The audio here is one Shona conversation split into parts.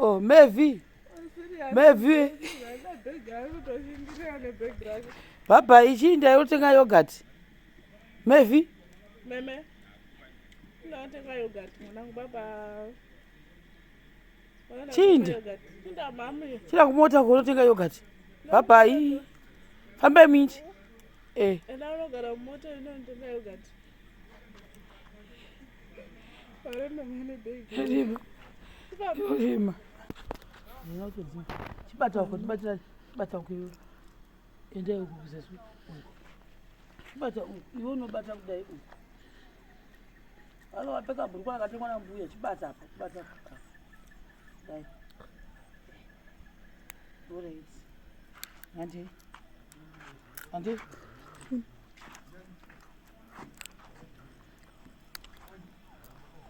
Oh, Mevi. Mevi. Baba, ichi ndayotenga yogurt. Mevi. Meme. Ndatenga yogurt mwanangu baba. Chinda. Chinda kumota kunotenga yogurt. Baba, iyi. Fambai muiti. Eh. Enda unogara mumota inotenga yogurt. Rima. Rima. Chibata uko, chibatira, chibata uko iwe. Endai uko kuzasi uko. Chibata uko, iwe unobata kudai uko. Vano vapfeka bhurukwa rakatengwa nambuya, chibata apa, chibata apa. Dai. Alright. Handi. Handi.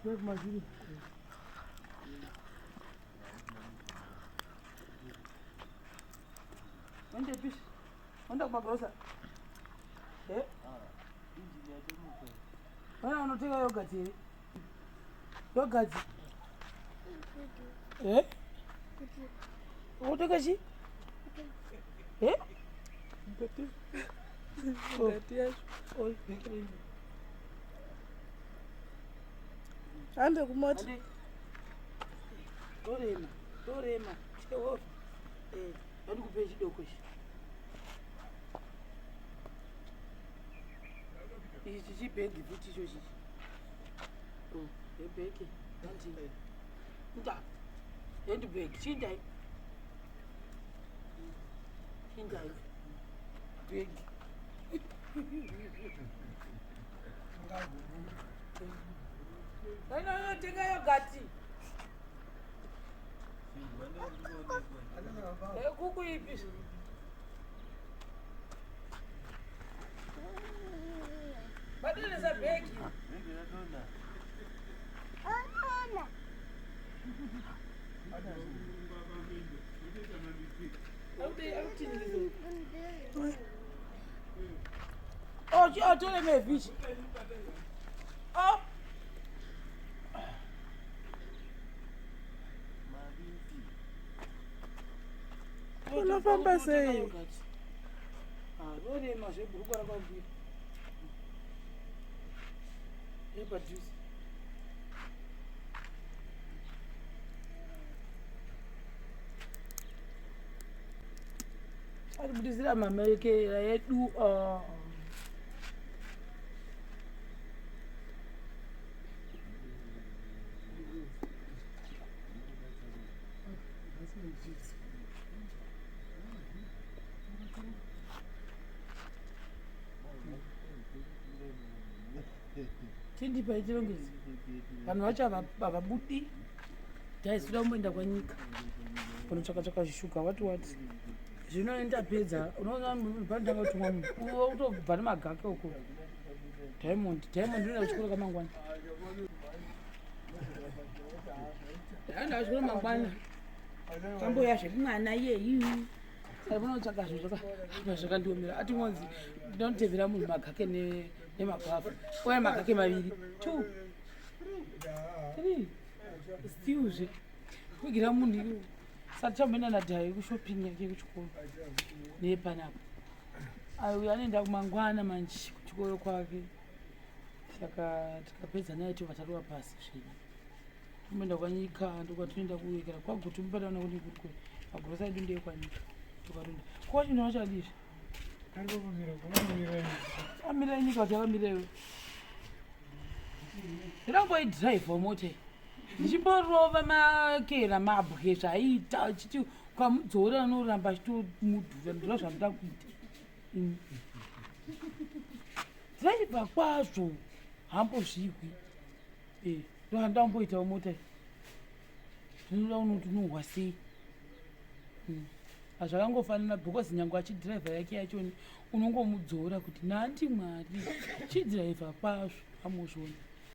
Kumashure. Wende pishi. Wenda kumagrosa. Eh? Wana unotenga yogurt here? Yogurt. Eh? Unotenga chi? Eh? Yogurt yacho. Hande kumota. Torema, torema. Jehovha. Eh, ndikupe chidoko ichi. Ichi chibhegi futi icho chichi. Oh, ebhegi. Handi. Nda. Handbag chindai. Chindai. Bhegi. Vanotenga yogati. Kuku ipi? Badonesa bhegi. Oh, tole mevichi. Oh. Unofamba sei? Rorema zvebhurukwa rakwambira. Yepadhuze. Atibudisira mamekera edu. Oh. Chindipa ichirongedzi. Vanhu vacho havabudi. Taisida kumboenda kwanyika. Kunotsvaka tsvaka zvishuga wati wati. Zvino ndapedza unoona panotanga kutumwa munhu. Uwe utobva nemagaka uko. Diamond, Diamond unoenda kuchikoro kamangwana. Aenda kuchikoro mangwana. Kamboya zvekumwana iyeyu. Saka unotsvaka zvinhu zvakandiomera. Ati ngonzi ndinotevera munhu magake nemagwavha. Ouya magake maviri. 2 3 still zve. Kugira munhu iwe. Sati chamboenda nadhayi kushopping yake kuchikoro. Nepanapa. Uyu anoenda kumangwana manje kuchikoro kwake. Saka tikapedza naye tobva tarova pasi zvedu. Tomboenda kwanyika ndokwatinoenda kuwekera kwaGutu mupataona kuti kuri kure. Magurosa edu ndeekwanyika. Tokaronda. Ko chinhu wachadii? Amirira nyika kuti akamirira iwe. Ndinongoidhiraivha mota iyi. Ndichimborova makera mabwe zvaiita achiti ukamudzora anoramba achitomudhura ndiro zvandida kuita. Dhiraivha kwazvo hambozvihwi. Eh, ndohandida kumboitawo mota iyi. Ndinoda unoti unohwa sei. Hazvakangofanana because nyangwe achidhiraivha yake yachoni unongomudzora kuti nandi Mwari chidhiraivha kwazvo amuzviona.